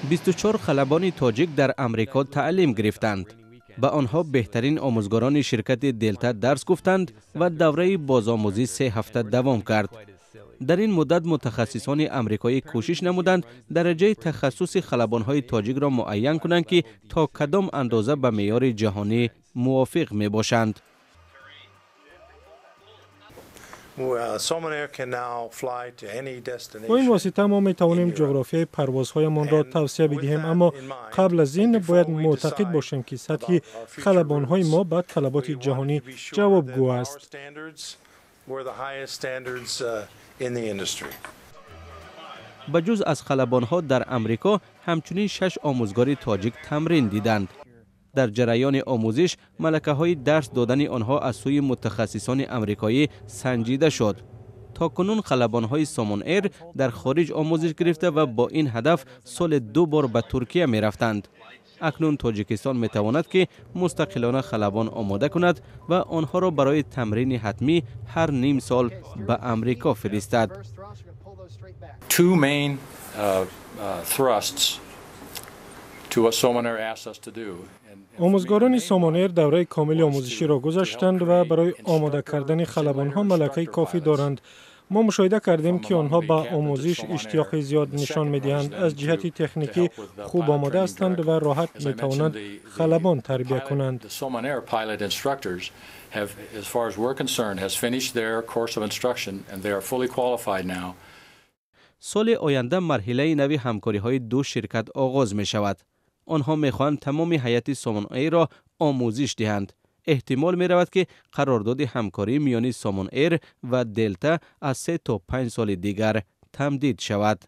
24 халабони тоҷик дар Амрико таълим гирифтанд. Ба онҳо беҳтарин омӯзгорони ширкати Делта дарс гуфтанд ва давраи бозомӯзӣ 3 ҳафта давом кард. Дар ин муддат мутахассисони амрикоӣ кӯшиш намуданд, дараҷаи тахассуси халабонҳои тоҷикро муайян кунанд, ки то кадом андоза ба меъёри ҷаҳонӣ мувофиқ мебошанд. Бо ин восита мо метавонем ҷуғрофияи парвозҳоямонро тавсия бидиҳем, аммо қабл аз ин бояд муътақид бошем, ки сатҳи халабонҳои мо ба талаботи ҷаҳонӣ ҷавобгӯ аст. Ба ҷуз аз халабонҳо, дар Амрико ҳамчунин шаш омӯзгори тоҷик тамрин диданд. Дар ҷараёни омӯзиш малакаҳои дарс додани онҳо аз сӯи мутахассисони амрикоӣ санҷида шуд. То кунун халабонҳои Сомон Эйр дар хориҷ омӯзиш гирифта ва бо ин ҳадаф соли ду бор ба Туркия мерафтанд. Акнун Тоҷикистон метавонад, ки мустақилона халабон омода кунад ва онҳоро барои тамрини ҳатмӣ ҳар ним сол ба Амрико фиристад. Two main thrusts to what Somon Air asked us to do. Омӯзгорони Сомон Эйр давраи комили омӯзиширо гузаштанд ва барои омода кардани халабонҳо малакаи кофӣ доранд. Мо мушоҳида кардем, ки онҳо ба омӯзиш иштиёқи зиёд нишон медиҳанд, аз ҷиҳати техникӣ хуб омода ҳастанд ва роҳат метавонанд халабон тарбия кунанд. Have, as far as we're concerned, has finished their course of instruction and they are fully qualified now. Соли оянда марҳилаи нави ҳамкориҳои ду ширкат оғоз мешавад. Онҳо мехоҳанд тамоми ҳайати Сомон Эйрро омӯзиш диҳанд. Эҳтимол меравад, ки қарордоди ҳамкорӣ миёни Сомон Эйр ва Делта аз 3 то 5 соли дигар тамдид шавад.